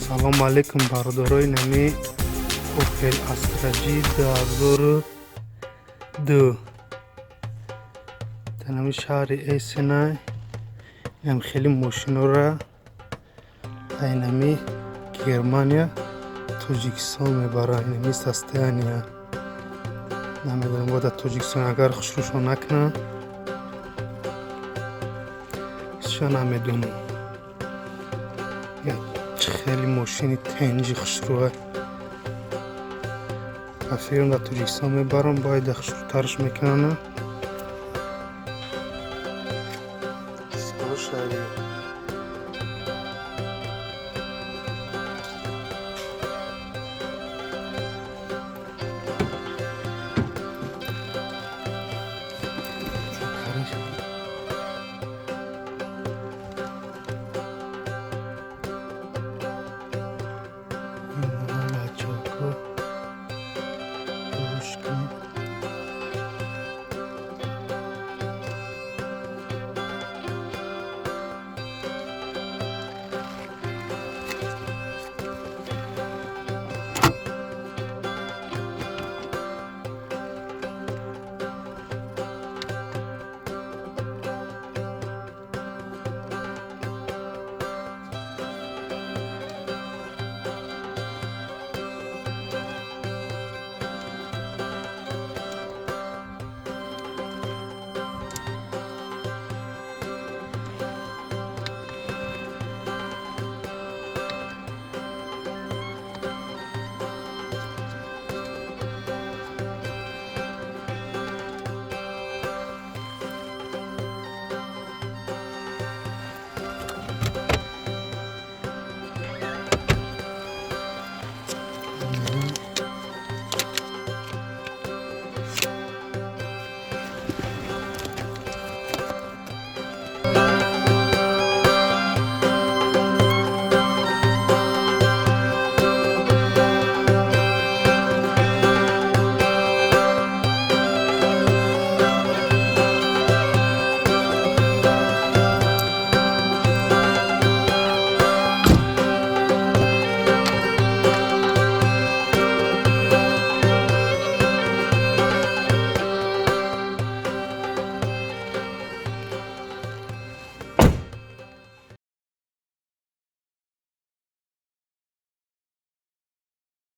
Салому алейкум, бародарои. Нами Opel Astra G 2002 дар нами шаҳри Эссена. Инам хеле мошинора айнами Германия Тоҷикистон мебаранд. Инами состояния намедонам, бояд дар Тоҷикистон агар хушрӯшон накунанд, ша намедонам. Хеле мошини тенҷи хушрӯа ба фикрам, дар Тоҷикистон мебарам, бояд хушрӯтарш мекунанд.